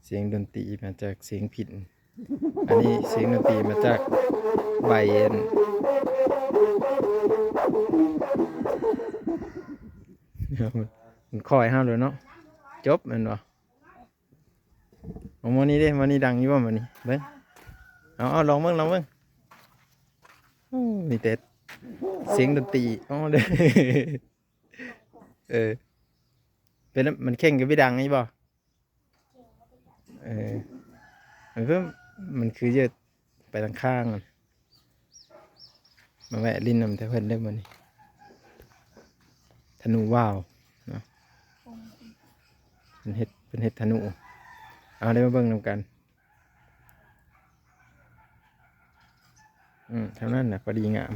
ສຽງດົນຕີມາຈາກສຽງພິນ. ອັນນີ້ສຽງດົນຕີມາຈາກໃບອັນ ມັນຄ່ອຍເຮົາເລີຍເນາະ. ຈົບແມ່ນບໍ່? ເອົາ ໝໍນີ້ເດ້ ໝໍນີ້ດັງຢູ່ບໍ່ໝໍນີ້? ເບິ່ງ ເອົາ ເອົາ ລອງເບິ່ງ ລອງເບິ່ງ. ໂອ້ ມີແຕ່ສຽງດົນຕີ. ອໍ ເດີ ເອີ ເປັນ ມັນເຄັ່ງກໍບໍ່ດັງອີກບໍ່? ເອີ ມັນຄື ມັນຄືເຢີດໄປທາງຂ້າງ. ມາແວະຫຼິ້ນນຳແຕ່ເພິ່ນເດີມື້ນີ້. ທະນູວ່າວເນາະ ເພິ່ນເຮັດ ເພິ່ນເຮັດທະນູ. ເອົາ ໄດ້ມາເບິ່ງນຳກັນ. ອືມ ເທົ່ານັ້ນນະ ພໍດີງາມ.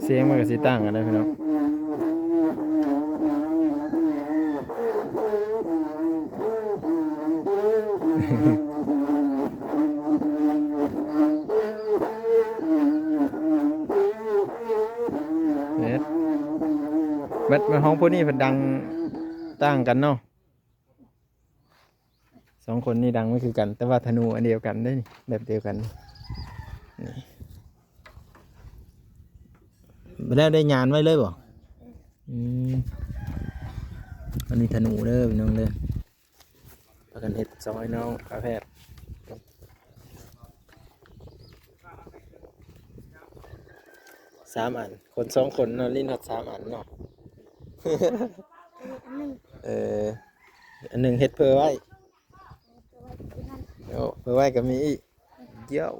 ສຽງມັນກໍຊິຕ່າງກັນເດ້ພີ່ນ້ອງ. ເອີ ບັດ ບັດຫ້ອງພວກນີ້ເພິ່ນດັງຕ່າງກັນເນາະ. ສອງຄົນນີ້ດັງບໍ່ຄືກັນ ແຕ່ວ່າທະນູອັນດຽວກັນເດ້ນີ້ ແບບດຽວກັນນີ້. ບັດແລ້ວໄດ້ຍານໄວ້ເລີຍບໍ່? ອືມ ອັນນີ້ທະນູເດີພີ່ນ້ອງເດີ. ພາກັນເຮັດ ສອງອ້າຍນ້ອງຝາແຝດ ສາມອັນ ຄົນສອງຄົນເນາະ ຫຼິ້ນຮອດສາມອັນເນາະ. ເອີ ອັນໜຶ່ງເຮັດເຜື່ອໄວ້. ໂອ້ ເຜື່ອໄວ້ກໍມີອີກ. ເຈົ້າ